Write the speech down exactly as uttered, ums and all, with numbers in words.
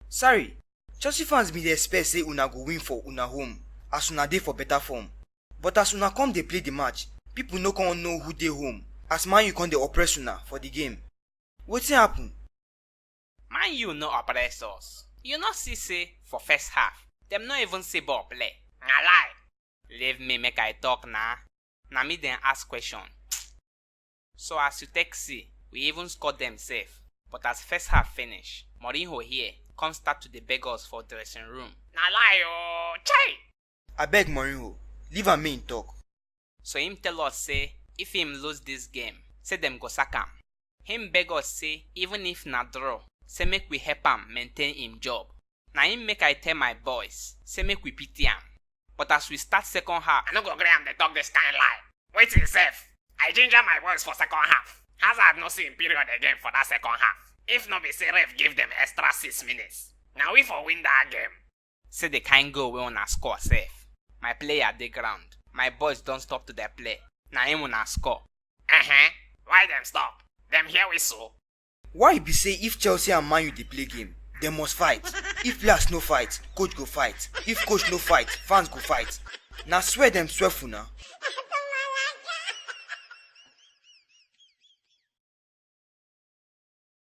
Sorry, Chelsea fans bin dey expect say una go win for una home as una dey for better form. But as una come dey play the match, people no come know who dey home as Man U come dey oppress una for the game. Wetin happen? Man U no oppress us. You no see say for first half, dem no even see ball play. Na lie. Leave me make I talk na. Na me dem ask question. So as you take see, we even score dem sef. But as first half finish, Mourinho here come start to dey beg us for dressing room. Na lie o, chai! Abeg Mourinho, leave am make him talk. So him tell us say if him lose this game, say dem go sack am. Him beg us say even if na draw, say make we help am maintain him job. Na him make I tell my boys say make we pity am. But as we start second half, I no go gree am dey talk this kind lie. Wetin sef? I ginger my boys for second half. Hazard no see him period again for that second half. If no be say ref give dem extra six minutes, na we for win that game. See the kind goal wey una score sef. My player dey ground. My boys don stop to dey play. Na him una score. Uh-huh. Why dem stop? Dem hear whistle? Why e be say if Chelsea and Man U dey play game, dem must fight? If players no fight, coach go fight. If coach no fight, fans go fight. Na swear dem swear for una.